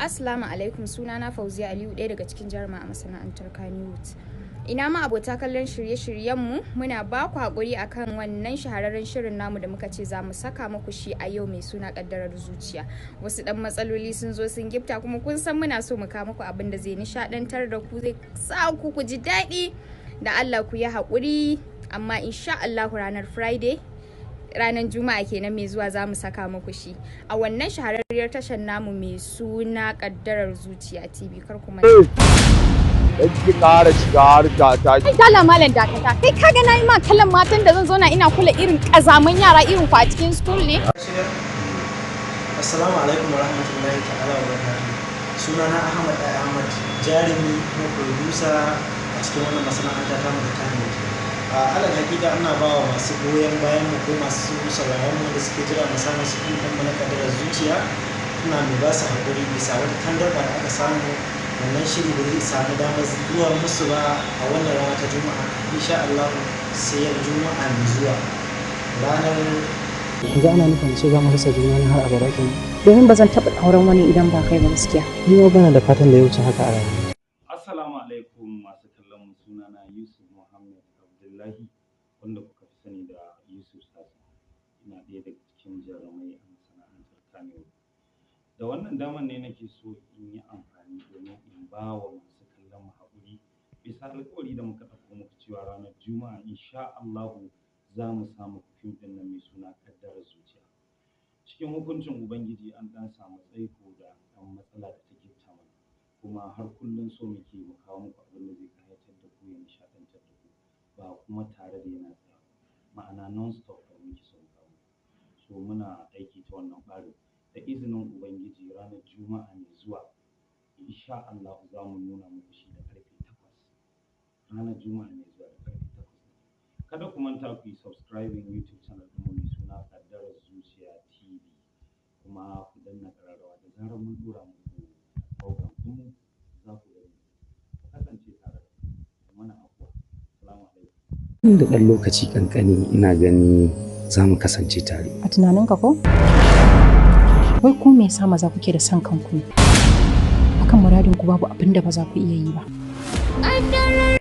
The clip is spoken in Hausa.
Assalamu alaikum, sunana Fauziya Aliyu, ɗaya daga cikin jaruma a masana'antar Kannywood. Ina ma abota kallon shirye-shiryenmu, muna ba ku haƙuri akan wannan shahararren shirin namu da muka ce za mu saka muku shi a yau mai suna Ƙaddarar Zuciya. Wasu ɗan matsaloli sun zo sun gifta, kuma kun san muna so mu kawo muku abin da zai nishaɗantar da ku, zai sa ku ku ji daɗi. Da Allah ku yi haƙuri, amma insha Allahu ranar Friday, ranar Juma'a kenan mai zuwa, za mu saka muku shi a wannan shahararriyar tashar namu mai suna Kaddarar Zuciya TV. Kar ku manta. Dan ki ƙara shiga harka ta. Kai dala malam dakata, kai kaga nayi ma kalan matan da zan zauna ina kula irin kazaman yara irin ku a cikin school ne? Assalamu alaikum wa rahmatullahi ta'ala wa barakatuh. Sunana Ahmad A. Ahmad, jarumi kuma producer a cikin wannan masana'anta ta mu ta Kannywood. A alal hakika ina ba wa masu goyon bayan mu ko masu sauraron mu da suke jira mu samu su ɗin mu na Kaddarar Zuciya, ina mai ba su haƙuri bisa wata tangarɗa da aka samu, wannan shiri ba zai samu damar zuwa musu ba a wannan rana ta Juma'a. Insha Allah sai Juma'a mai zuwa, ranar Yanzu ana nufin ce za mu rasa juna na har abada kenan? Domin ba zan taɓa auren wani idan ba kai ba, gaskiya. Ni ma bana da fatan da ya wuce haka a rayuwa. Assalamu alaikum masu kallon mu, sunana Yusuf Muhammad Abdullahi, wanda kuka fi sani da Yusuf Sasa. Ina ɗaya daga cikin jarumai a masana'antar Kannywood. Da wannan damar ne nake so in yi amfani domin in ba wa masu kallon mu haƙuri bisa alƙawari da muka ɗauko muku cewa ranar Juma'a insha Allahu za mu sa muku fim ɗin nan mai suna Ƙaddarar Zuciya. Cikin hukuncin Ubangiji an ɗan samu tsaiko da ɗan matsala da ta gitta mana, kuma har kullum so muke mu kawo muku abin da zai ƙayatar da ku ya nishaɗantar da ku, ba kuma tare da yana tsaya ba, ma'ana non stop da muke so mu kawo muku. So muna aiki ta wannan ɓarin. Da izinin Ubangiji ranar Juma'a mai zuwa insha Allahu za mu nuna muku shi da ƙarfe 8, ranar Juma'a mai zuwa da ƙarfe 8. Kada ku manta ku yi subscribing YouTube channel ɗinmu mai suna Ƙaddarar Zuciya TV, kuma ku danna ƙararrawa. Da zarar mun ɗora muku program ɗinmu za ku gani. Ku kasance tare da mu. Mana afuwa. Assalamu alaikum. Da ɗan lokaci ƙanƙani ina gani za mu kasance tare. A tunaninka ko? Wai ko me yasa maza kuke da son kanku ne? Akan muradin ku babu abin da ba za ku iya yi ba. Ƙaddarar